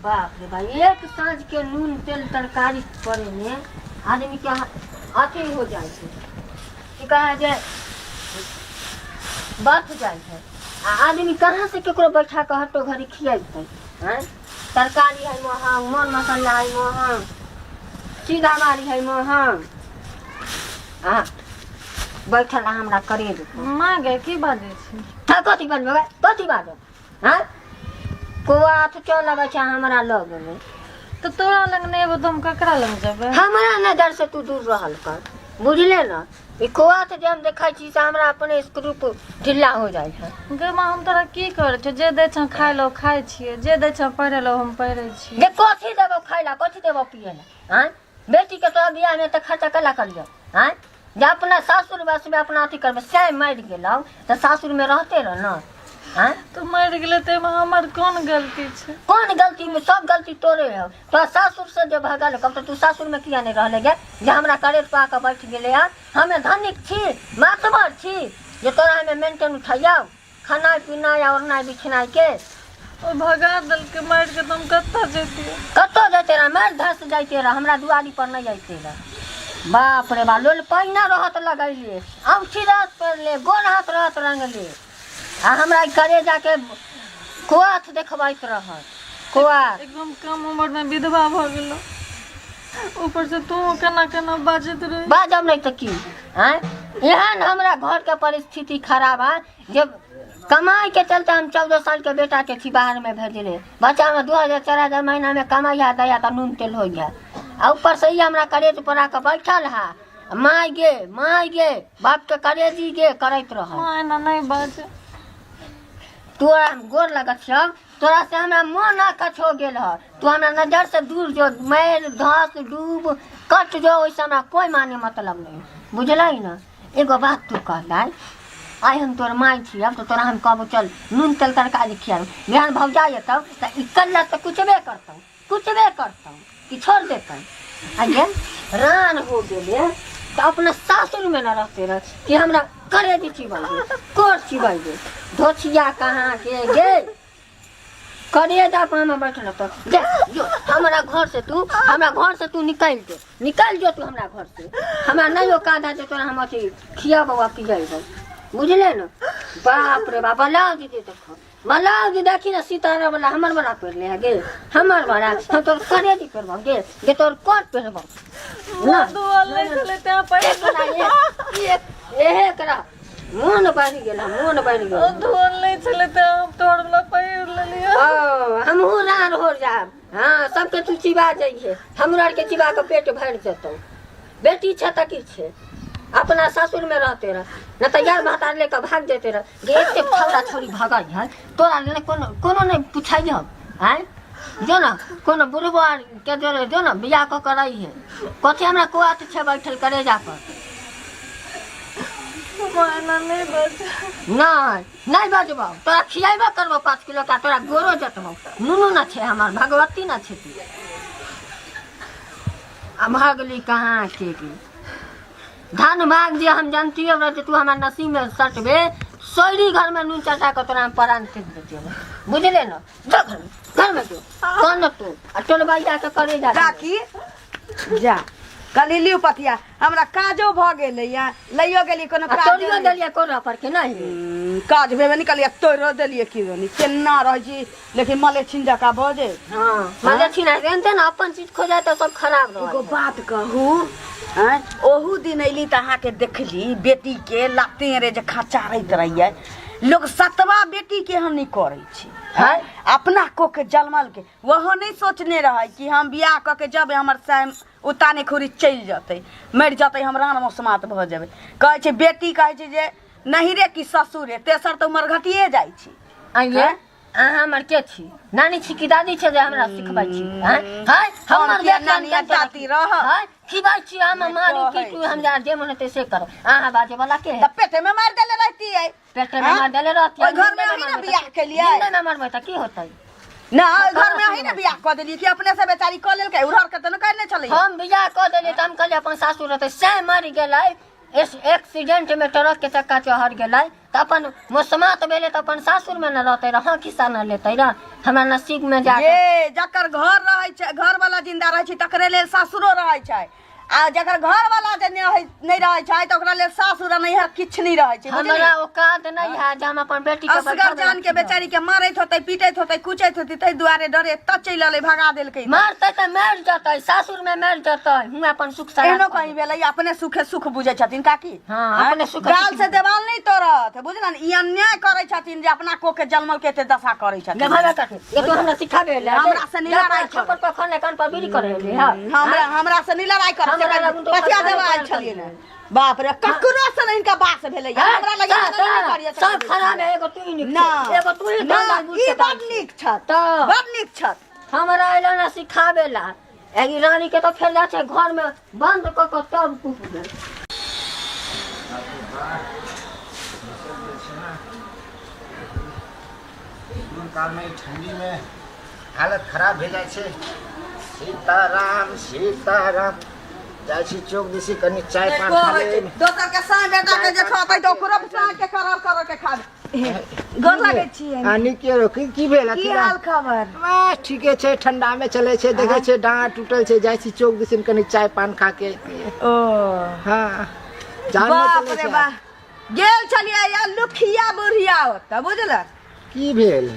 बाप रे बाप, एक साँझ के नून तेल तरकारी करे में आदमी के अथी हो जाइ छै, की कहे जे बच जाइ छै। आ आदमी कहाँ से केकरो बैठा के हटो घड़ी खियेतै? आँय, तरकारी है महग, मर मसाला है महग, सीधा मारी है महग, आ बैठल आ हमरा करेज पर। माँ गे, की बाजै छी? हाँ, कथी बाजबै? कथी बाजब? हाँ, कुआथ चल लगै छै हमरा लग में। तऽ तोरा लग नहि एबो तऽ हम ककरा लग जेबै? हमरा नजर से तू दूर रहल कर, बुझले न? ई कुआथ जे हम देखै छी से हमरा अपने स्क्रूप ढिल्ला हो जाइ है। गे माँ, हम तोरा की करै छियौ? जे दै छौ खाय लए खाइ छियै, जे दै छौ पहिरै लए हम पहिरै छियै। जे कथी देबो खाय ला, कथी देबो पिए ला? आँय, बेटी के तोरा बियाह में तऽ खर्चा केला करियो? आँय, जे अपना सासुर बस में अपना अथी करबै से मरि गेलौ तऽ सासुर में रहते रह न? आँय, तऽ मरि गेलै तऽ एहिमे हमर कोन गलती छै? कोन गलती में? सब गलती तोरे हौ। तोरा सासुर से जे भगल कब तऽ तू सासुर में किया नहीं रहले गे, जे हमरा करेज पा कऽ बैठ गेले हँ? हमे धनिक छी, मातबर छी जे तोरा हमे मेंटेन उठैयौ खाना पीना या ओढ़नाइ बिछनाइ के? ओ भगा देलकै मारि के, तऽ हम कतऽ जैतियै? कतऽ जैते रह? मारि धस जाइते रह, हमरा दुआरी पर नहि जैते रह। बाप रे बाप, लोल पहिना रहत लगैले, औंठी रहत पहिरले, गोर हाथ रहत रंगले, आ हमरा ई करेजा के कोआथ देखबैत रहत कोआथ। एकदम कम उम्र में विधवा भऽ गेलौ, ऊपर से तू केना केना बाजैत रही। बाजब नहि तऽ की? आँय, एहन हमरा घरके परिस्थिति खराब है जे कमाई के चलते हम 14 साल के बेटा के छी बाहर में भेजले। बच्चा में 2000 4000 महीना में कमाई है दया तऽ नून तेल हो गया, आ ऊपर से ही हमरा करेज पर आके बैठल है, माय गे, माय गे, बाप के करेजी गे करैत रह। माँ, एना नहि बाज। तोरा हम गोर लगत छियौ, तोरा से हमरा मन अकछ हो गेल है। तू हमरा नजर से दूर जो, मैल धस डूब कट जो, ओहिसे हमरा कोई माने मतलब नहीं, बुझलही न? एगो बात तू कहलै, आइ हम तोर माय छी, अब तो तोरा हम कहबो चल नून तेल तरकारी खियाबो, बिहान भौजाइ एतौ तऽ ई कल्ला तऽ कुचबे करतौ, कुचबे करतौ कि छोड़ देतौ? आ ये रान हो गेले तऽ अपना सासुर में न रहते रह कि हमरा करेजी चिबाइ दे, कोर चिबाइ दे, धोछिया कहाँ के गे करेजा पर हम बैठल तो जा जो हमरा घर से, तू हमरा घर से तू निकल जो, निकल जो तू हमरा घर से। हमरा नहीं औकात है तोरा हम अथी खियाबो आ पियाबो, बुझले न? बाप रे बाप, ब्लाउज दे देखो, ब्लाउज देखी न, सितारा वाला हमर वाला पहिरले है गे, हमर वाला। हम तोर करेजी पहिरबो गे, गे तोर कोट पहिरबो ना। दुआल नहि छलै तें पहिर। एहे करा मोन बढ़ि गेल, मोन बढ़ि गेल। ओ धोल नहि छलै तें हम तोहर वाला पहिर लेलियै। ओ हमहूँ रान हो जायब। हाँ, सबके तू चिबा जइहे, हमरा आरके चिबा के पेट भरि जेतौ। बेटी छै तऽ की छै, अपना सासुर में रहते रह, न तऽ यार भातार लेके भाग जेते रह। गे एते छौड़ा छौड़ी भगल है तोरा ले, कोनो कोनो नहि पुछै हम। आँय, जो न कोनो बुढ़बो आर के जोरे जो न बियाह कऽ के रही है। कथी हमरा कुआत छै बैठल करेजा पर? माँ, एना नहि बाज। नहि, नहि बजबौ। तोरा खियाबो करबौ 5 किलो का, तोरा गोरो जतबौ। नुनू न छै हमर, भगवती न छै तू। आ भगली कहाँ के गे? धन भाग जे हम जानतियो रह जे तू हमरा नसीब में सटबे, सैरी घर में नून चटा के तोरा हम प्राण फेंक देतियो, बुझले न? जा घर में, घर में जो कौन तू आ टोलबैया के करे जा। काकी, जा कहली लिउ पथिया, हमरा काजो भऽ गेलैया, लैयो गेली कोनो आ काज तोड़ियो देलियै कोरा पर के नहीं? काज भेबे नहि कहलियै, तोड़ियो देलियै। की जानी केना रहै छी, लेकिन मलेछिन जकाँ बजै। हाँ, मजे छिना एनते न, अपन चीज खो जाए तऽ सब खराब एगो रहै। बात कहू? आँय, ओहू दिन अयली तऽ अहाँके देखली बेटीके लाते रे जे खचारैत रहियै। लोक सतवा बेटीके हम नहि करै छी। हैं? अपना कोख जलमल के ओहो नहि सोचने रहै कि हम बियाह कऽ के जब हमर सैम उताने खुरी चलि जेतै, मरि जेतै, हम रान मसमात भऽ जेबै। कहै छै बेटी, कहै छै जे नहिरे कि ससुरे, तेसर तऽ उमर घटिए जाइ छै। आइये अहाँ हमर के छी? नानी छी कि दादी छै जे हमरा सिखबै छी? हैं हैं, हम हमर किया बेटी नानी आ दादी रह? हैं, खिबै छी हम? मारू कहै पीटू, हम जा जे मन हेतै से करू। अहाँ बाजे वाला के है? तऽ पेटे में मारि देले रहतियै। पेटे में मार देले रहतियै। ओहि घरमे अहीं ने बियाह केलियै? जिंदे में मरबै तऽ की होतै? ना, ओहि घरमे अहीं ने बियाह कऽ देलियै कि अपने से बेचारी कऽ लेलकै? उड़हर के तऽ ने करने छलै। हम बियाह कऽ देलियै तऽ हम कहलियै अपन सासुर रहतै, सएह मरि गेलै एक्सीडेंट में, ट्रक के चक्का चढ़ गेलै तऽ अपन मोसमात भेलै, तऽ अपन सासुर में न रहतै रह, हाँ, खिस्सा न लेतै रह। हमरा नसीब में जा ये जकर घर रहै छै, घर वाला जिंदा रहै छै तकरे लेल सासुरो रहै छै, आ जकर घर वाला जे नहि रहै, नहि रहै छै तऽ ओकरा लेल सासुर आ नैहर किछु नहि रहै छै, बुझलियै? हमरा औकात नहीं है जे हम अपन बेटी के असगर बैठाबै जान के बेचारी के मारैत होतै, पीटैत होतै, कुचैत होतै, ताहि दुआरे डरे एतऽ चलि एलै, भगा देलकै। मारतै तऽ मरि जेतै, सासुर में मरि जेतै, हुआँ अपन सुख सरास एहनो कहीं भेलै? अपने सुखे सुख बुझै छथिन काकी। हाँ, आँय? अपने सुखे गाल सुख से देवाल नहि तोड़त, बुझलन? ई अन्याय करै छथिन जे अपना को के जन्मल के एते दशा करै छथिन। गभागा काटी ये तो हमरा सिखाबे ले। हमरा से नहीं लड़ाई कर। थप्पड़ पर खने कान पर बीड़ी करे ले। हां, हमरा हमरा से नहीं लड़ाई कर। हमरा लगन तो पथिया पथिया देवा आयल देवा छलियै ने, बाप रे, ककरो से नहीं इनका बास भेलै। हमरा लगे नहीं करिए। सब खराब है, एगो तू ही नीक ना छे। एगो तू ही ना, धंधा बुझ ई के बड नीक छत, तऽ बड नीक छत। हमरा अइला ना सिखाबे ला। एगी रानी के तो फेर जा छै घर में बंद क के तब कुटबै। काल में ठंडी में हालत खराब भए जाइ छै। सीताराम सीताराम, जाइ छी चौक दिसी कनि चाय पान खा लेब। दोसर के साँझ बेटा के जे खतै तऽ ओकरो साँझ के करर करर के खा। गोर लागै छियै। आ नीके रहो। की की भेल? की हाल खबर? बस ठीके छै, ठंडा में चलै छै। देखै छै डाँड़ टूटल छै, जाइ छी चौक दिसन कनि चाय पान खा के अइतियै। ओ हँ, जान नहि बाप चलै रे छै। बा, गेल छलियै या लुखिया बुढ़िया ओतऽ, बुझल? की भेल?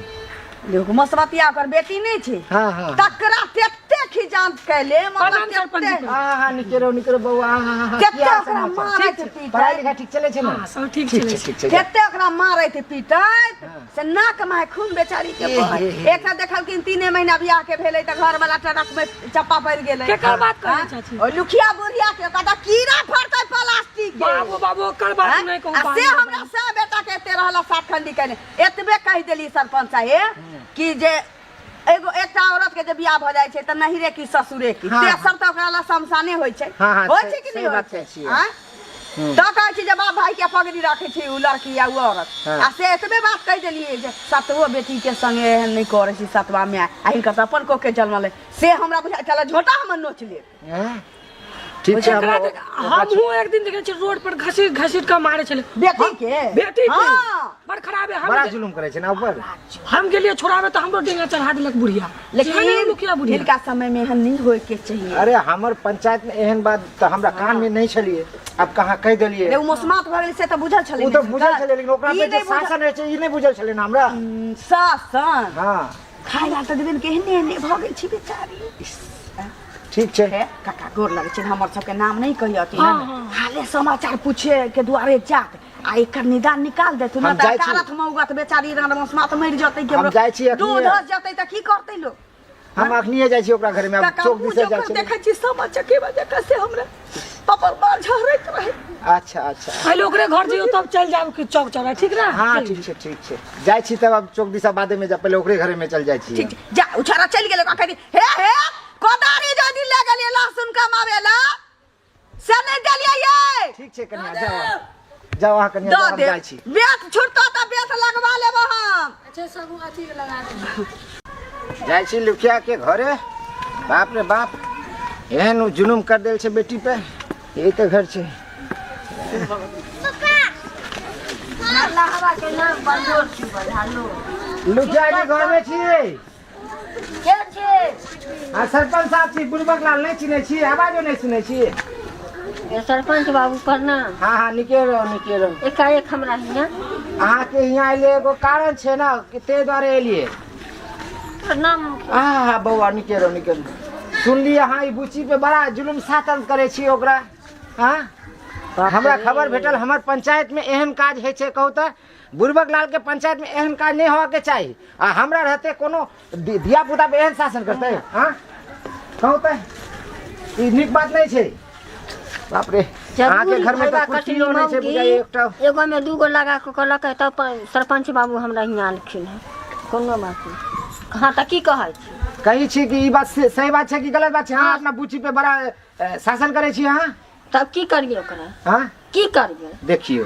लोक मसमतिया ओकर बेटी नहि छै? हाँ हाँ। तकरा तते खिजान कैले मतलब प्रणाम सरपंच जी। तते हाँ हाँ, नीके रहो, नीके रहो बौआ। हाँ हाँ हाँ, कते की हाल ओकरा समाचार? मारैत ठीक छै। पीटैत। पढ़ाई लिखाई ठीक चलै छै ने? हाँ, सब ठीक ठीक चलै छै, छै। ठीक छै। कते ओकरा मारैत पीटैत से नाक माहे खून बेचारी के ए, बहै। हे, हे। एकटा देखलखिन 3 महीना बियाह के भेलै तऽ घर वाला ट्रक में चप्पा पड़ि गेलै। केकर बात करै हाँ? चाची? ओ लुखिया बुढ़िया के, ओकरा तऽ कीड़ा फड़तै प्लास्टिक के। बाबू बाबू, ओकर बात हाँ? नहि कहू। आ से हमरा से बेटा के एते रहला सात खंडी केने। एतबे कहि देली सरपंच साहेब कि जे एगो एकटा औरत के जे बियाह भऽ जाइ छै तऽ नहिरे की ससुरे की, तेसर तऽ ओकरा लए शमशाने होइ छै। हाँ, हाँ, होइ छै कि सही नहि होइ बात छै? कहै छियै। आँय? तऽ कहै छी जे बाप भाई के पगड़ी रखै छै ओ लड़की या ओ औरत। आ से एतबे बात कहि देलियै जे सतवो बेटी के संगे एहन नहि करै छी, सतवा माय आ हिनकर तऽ अपन कोख के जन्मल है, से हमरा बुझाइ छलै झोटा हमर नोच लेत। हैं? ठीक छै। एकरा देख, हमहूँ एक दिन देखने छियै रोड पर घसीट घसीट कऽ मारै छलै बेटी के। बेटी के। हाँ। बड़ खराब है। हम बड़ा जुलुम करै छै ने ऊपर। हम गेलियै छोड़ाबे तऽ हमरो डेंगा चढ़ा देलक बुढ़िया। लेकिन लुकिया बुढ़िया हिनका समय में एहन नहीं होए के चाहिए। अरे हमर पंचायत में एहन बात तऽ हमरा कान में नहीं छलिए, अब कहाँ कहि देलिए। रे, ओ मौसमात भऽ गेलै से तऽ बुझल छलै। ओ तऽ बुझल छलै, लेकिन ओकरा ई पे जे नहि बुझल- शासन रहै छै ई नहि बुझल छलै ने हमरा। शासन। हाँ। खाय ला तऽ देबे के एहने एहने भऽ गेल छी बेचारी। ठीक छै। हे काका, गोर लगै छै। हमर सबके नाम नहि कहियथिन। हाँ, हाँ। हाले समाचार पूछे के दुआरे जात आ एकर निदान निकाल देथुन। हम तऽ जाइ छी। कारथ मौगत बेचारी रान मौसमात मरि जतै के हम जाइ छी अखनिये। दूध धस जतै तऽ की करतै लोक? हम अखनिये जाइ छी ओकरा घर में, आब काका, चौक मुँह दिस जाइ जकर छी। देखै छी सामा चकेबा जकाँ से हमरा पपर बाल झहरैत रहै। अच्छा अच्छा। पहिले ओकरे घर जइयो तब चलि जायब कि चौक चौरा, ठीक ना? हाँ ठीक छै, ठीक छै, जाइ छी तब। आब चौक दिशा बादे में जा, पहिले ओकरे घरे में चल जाइ छी। ठीक छै, जा। ओ छोरा चलि गेलै, ओकरा कहि हे हे कोदारी जो दिन लए गेलियै लहसुन कमाबै ला से नहि देलियै ये। ठीक छै कनिया, जाओ जाओ अहाँ कनिया दऽ जाओ, हम दे जाइ छी। बेत छुटतो तऽ बेत लगवा लेबो हम। अच्छा, सब अथी लगा दे। जाइ छी लुखिया के घरे। बाप रे बाप, एहन उ जुलुम कर देल छै बेटी पे। यही तऽ घर छै। अल्लाहवा के नाम पर जोर छुबल हालो। लुखिया के घर में छी? के छी? आ सरपंच साहब छी, बुड़बक लाल नहि चिन्है छी? आवाजो नहि सुनै छी? ए सरपंच बाबू, प्रणाम। हाँ हाँ, नीके रहो, नीके रहो। एकाएक हमरा हियाँ? अहाँके हियाँ एलियै एगो कारण छै ने, कि ताहि दुआरे एलियै। प्रणाम। हाँ हाँ बौआ, नीके रहो, नीके रहो। सुनलियै अहाँ ई बुच्ची पे बड़ा जुलुम शासन करै छी ओकरा। हाँ, हमरा खबर भेटल हमर पंचायत में एहन काज होइ छै। कहू तऽ, बुड़बक लाल के पंचायत में एहन काज नहि होबाक चाही, आ हमरा रहते कोनो धिया पुता पे एहन शासन करतै? हाँ, कहू तऽ, ई नीक बात नहि छै। बाप रे, अहाँके घर में तऽ कुर्सियो नहि छै बुझाइए एकटा। एगो में दूगो लगा के कहलक तब सरपंच बाबू हमरा हियाँ आनलखिन हँ। कोनो बात नहि। हाँ, तऽ की कहै छी? कहै छी कि ई बात सही बात छै कि गलत बात छै? अहाँ अपना बुच्ची पे बड़ा शासन करै छी अहाँ। तब की करियै ओकरा? हाँ, की करियै? देखियौ,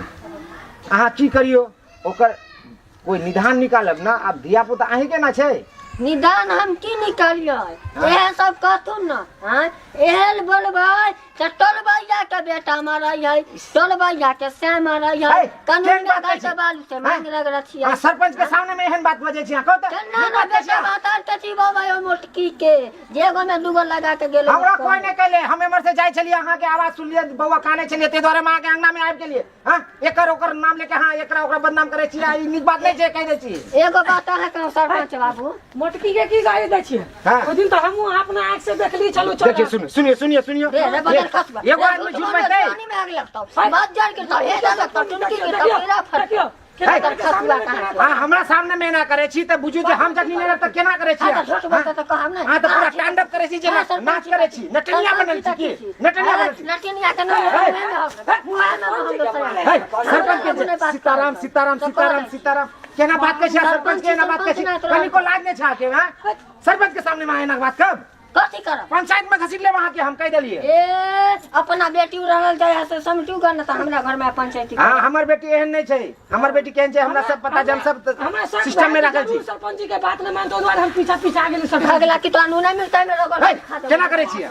अहाँ की करियौ, ओकर कोइ निदान निकालब ने। आब धिया पुता अहींके ने छै। निदान हम की निकालियै? एहन सब कहथुन ने। आँय, एहन बोलबै से टोलबैया के बेटा मरै है टोलबैया के से मरै है है, कानून केहन बात में कहै छी? बालू से मांग रगड़ छियै आ सरपंच के सामने में एहन बात बजै छी अहाँ कहू तऽ केना नीक ना बात कहै छी बेटा अहाँ? बात आर छी बाबा ओ मोटकी के जे एगो में दूगो लगा के गेलो हमरा कोई नहि कहले हम एम्हर से जाइ छलियै अहाँके आवाज सुनलियै बौआ कानै छलियै ताहि दुआरे हम अहाँके अंगना में आबि गेलियै हाँ एकर ओकर नाम लेके हाँ एकरा ओकरा बदनाम करै छी आ ई नीक बात नहि छै कहि दै छी एगो बात अहाँ कहू सरपंच बाबू मोटकी के की गाली दै छियै हाँ। ओहि दिन तऽ हमहूँ अपना आँखि से देखली छलहुँ चोरा। देखिए सुनिए सुनिए सुनिए सुनिए रे रे बदल खसबा एगो आदमी झूठ बजतै पानी में आग लगतौ बात जड़ गिरतौ हे लगतौ टुनकी गिरतौ देखियौ, मेरा फट देखियौ, है। बदल खसबा कहाँ हाँ हमरा सामने में एना करै छी तऽ बुझू जे हम जखनी नहि रहब तऽ केना करै छी हाँ, तऽ झूठ बोलतै तऽ कहब नहि। हाँ तऽ पूरा स्टैंड अप करै छी जेना हाँ, सरपंच नाच करै छी नटनिया बनल छी की नटनिया बनल छी नटिनिया के नहीं है। मुँह में हम दोसर है सरपंच के जे- सीताराम सीताराम सीताराम सीताराम केना बात करै छी सरपंच के एना बात करै छी कनिको लाज नहि छै अहाँके हाँ सरपंच के सामने में एना बात कब कथी करब पंचायत में घसीट लेब अहाँके हम कहि देलियै ए अपना बेटी रहल जाइ से समटू ग न तऽ हमरा घर में पंचायती हाँ हमर बेटी एहन नहि छै हमर बेटी केहन छै हमरा सब पता छै हम सब हमरा शक सिस्टम में भए राखल गेल छी जरूर सरपंच जी के बात नहि मानतो दुआरे हम पीछा पीछा गेली सरपंच भगला की तो नहीं मिलता है मेरा है, केना करै छियै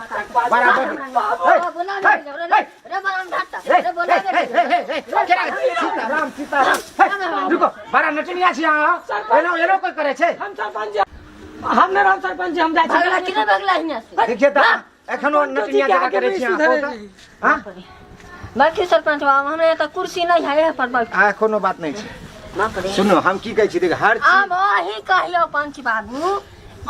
बराबर है, बोला है, रे है, रे बराम ढाटा हे, रे बोला हे, हे, हे, हे, केना करै- सीताराम सीताराम हे, रुको बड़ा नटनिया छी अहाँ एना एनो कोई करै छै हम सरपंच जी हम नहि रहब सरपंच जी हम जाइ छी भगला की नहीं भगला हियां से देखिए तऽ एखनो नटनिया जकाँ करै छी अहाँ कहू तऽ हाँ बैठी सरपंच बाबू हमरा एतऽ कुर्सी नहीं है यहाँ पर बैठ आ कोनो बात नहि छै बाप रे सुनू हम की कहै छी देख हर चीज आब अहीं कहियौ पंच बाबू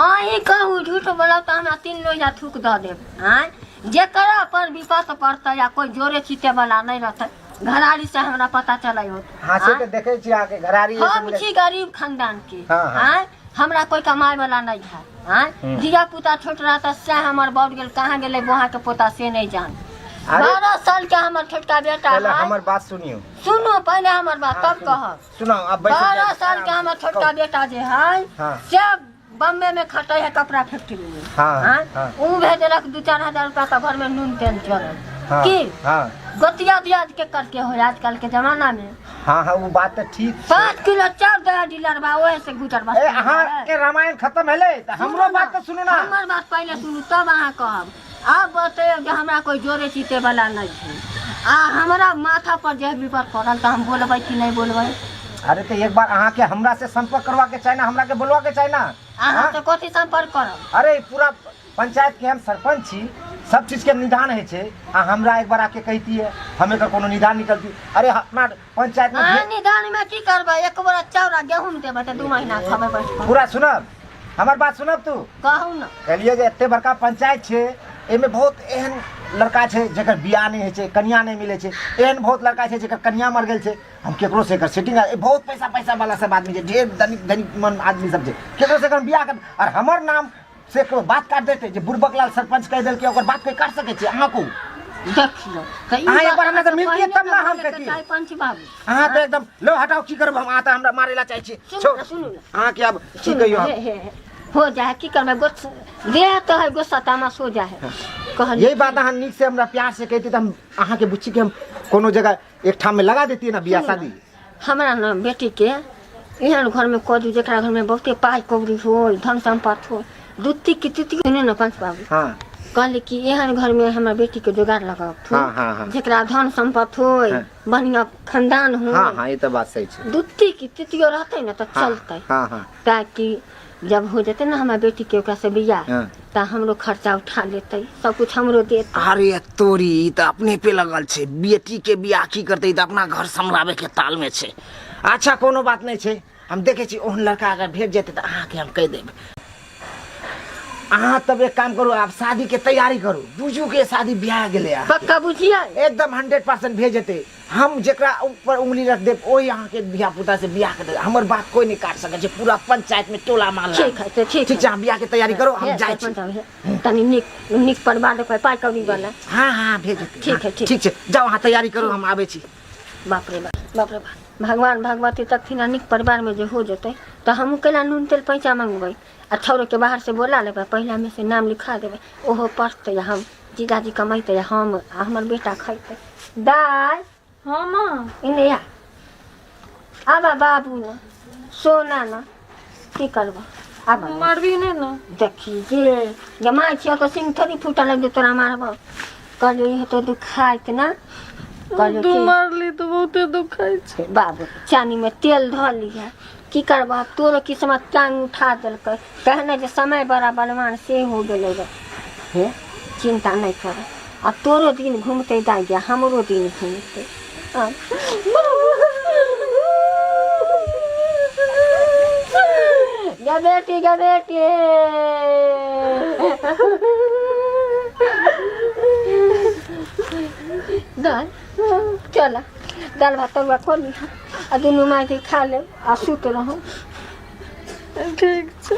अहीं कहू झूठ बोलब तऽ हमरा तीन लोहिया थूक दऽ देब आँय जेकरा पर विपत पड़तै या कोइ जोरे चीते वाला नहि रहतै घरारी से हमरा पता चलै होत हाँ से तऽ देखै छी अहाँके घरारी हम छी गरीब खानदान के हाँ, हाँ। आँय हमरा कोई कमाए वाला नहीं है आँय धिया पुता छोट रहा तऽ सएह हमर बढ़ गेल कहाँ गेलै बोहा के पोता से नहीं जान अरे- 12 साल के हमर छोटका बेटा पहिले है हमर बात सुनियौ सुनू पहिले हमर बात हाँ, तब कहब सुनाउ आब बैस 12 साल के हमर छोटका बेटा जे है हाँ। से बम्बे में खटै है कपड़ा फैक्ट्री में हाँ, आँय? हाँ। ऊ भेजलक 2-4 हजार रुपया तऽ घर में नून तेल चलल हाँ, की हाँ गोतिया दियाद के करके हो आजकल के जमाना में हाँ हाँ वो बात तऽ ठीक छै। 5 किलो चाउर दया डीलर बा ओहे से गुजर बस ए अहाँ के रामायण खत्म भेलै तऽ हमरो बात तऽ सुनू ना हमर बात पहिले सुनू तब अहाँ कहब आब बतैयौ जे हमरा कोइ जोरे चीते वाला नहि छै आ हमरा माथा पर जे विपद पड़ल तऽ हम बोलबै कि नहि बोलबै अरे तऽ एक बार अहाँ के हमरा से संपर्क करवा के चाही ना हमरा के बोलवा के चाही ना अहाँ हाँ? से कथी संपर्क करब अरे पूरा पंचायत के हम सरपंच छी सब चीज के निदान होइ छै आ हमरा एक बार आके कहितियै हम एकर कोनो निदान निकलती अरे अपना पंचायत में अहाँ निदान में की करबै एक बोरा चाउर आ गहूम देबै तऽ 2 महीना खेबै बैठ कऽ पूरा सुनब हमर बात सुनब तू कहू ने कहलियै जे एते बड़का पंचायत छै एहिमे बहुत एहन लड़का छै जकर बियाह नहि होइ छै कनिया नहि मिलै छै एहन बहुत लड़का छै जकर कनिया मर गेल छै हम केकरो से एकर सेटिंग बहुत पैसा पैसा वाला सब आदमी छै ढेर धनिक धनिक मन आदमी सब छै केकरो से एकर बियाह कर और हमर नाम से केकरो बात काट देतै जे बुड़बक लाल सरपंच कहि देलकै ओकर बात कोइ काट सकै छै अहाँ कहू देखियौ तऽ ई अहाँ एक बात बार हमरा से अहाँके मिलतियै पहिने तब ने हम बोलैके कहितियै। चाही पंच बाबू अहाँ तऽ एकदम लो हटाओ की करब हम अहाँ तऽ हमरा मारे ला चाहै छी सुनू छोड़ ने, सुनू ने। अहाँके आब की सुनू कहियौ हे हम हे हे हो जाए की करबै गुस्सा देह तो है गुस्सा तामस हो जाए कहलियै यही बात अहाँ नीक से हमरा प्यार से कहिती तऽ हम अहाँके बुच्ची के हम कोनो जगह एक ठाम में लगा देतियै ना बियाह सुनू ने, शादी हमरा ने बेटीके एहन घरमे कऽ दियौ जकरा घरमे बहुते पाइ कौड़ी हो धन सम्पत्ति हो दुत्ती की तित्ती सुनू ने पंच बाबू हाँ कहली कि एहन घरमे हमर बेटीके जोगाड़ लगाउ हाँ, हाँ, हाँ। जकरा धन सम्पत्ति हो हाँ। बढ़िआँ खानदान हो हाँ हाँ ये तो बात सही छै दुत्ती की तितियो रहतै ने तऽ हाँ, चलतै हाँ हाँ ताकि जब हो जेतै ने हमर बेटीके ओकरा से बियाह हाँ। तऽ हमरो खर्चा उठा लेतै सब कुछ हमरो देतै अरे तोरी ई तऽ अपने पे लगल छै बेटी के बियाह की करतै ई तऽ अपना घर सम्हराबै के ताल में छै अच्छा कोनो बात नहि छै हम देखै छी ओहन लड़का अगर भेट जेतै तऽ अहाँके हम कहि देब अहाँ तब एक काम करू आब शादी के तैयारी करू बुझू के शादी बियाह गेलै अहाँके। पक्का बुझियै एकदम 100% भेज जेतै हम जेकरा ऊपर उंगली रख देब ओहि अहाँके धिया पुता से बियाह कर देब हमर बात कोई नहीं काट सकै छै पूरा पंचायत में टोला मारला ठीक है तऽ ठीक ठीक छै अहाँ बियाह के तैयारी करू हम हे, जाइ छी सरपंच साहब, हे, तनी नीक नीक परिवार देखबै पाइ कौड़ी वाला हाँ हाँ भेज देतै ठीक हाँ, है, ठीक। ठीक छै जाउ अहाँ तैयारी करू हम आबै छी बाप रे बाप बाप रे बाप भगवान भगवती तखन नीक परिवारमे जे हो जेतै तऽ हमहूँ केना नून तेल पैसा मंगबै आ छौड़ोके बाहर से बोला लेबै पहिलामे से नाम लिखा देबै ओहो पढ़तै आ हम जीजाजी कमेतै आ हम आ हमर बेटा खैतै दाइ हाँ माँ इने आ आबा बाबू ने सोना ने की करबो आबा ने। मारबी नहीं ना देखी जे जमाइ छियै तऽ सिंह थोड़ी फूटल है जे तोरा मारबो कहलियो ई हेतौ दुखाइत ना। कहलियो तू की मारली तऽ बहुते दुखाइ छै। बाबू चानीमे तेल धऽ लिहे, की करबह आब, तोरो किस्मत टांग उठा देलकै। कहने जे समय बड़ा बलवान से हो गेलै रे। हे, चिन्ता नहि कर, आब तोरो दिन घुमतै दाइ गे, हमरो दिन घुमतै। आब गे बेटी, गे बेटी, दाल चल, दालि भात तरुआ कऽ लिहऽ आ दुनू माय खा लेब आ सुति रहब। ठीक छै।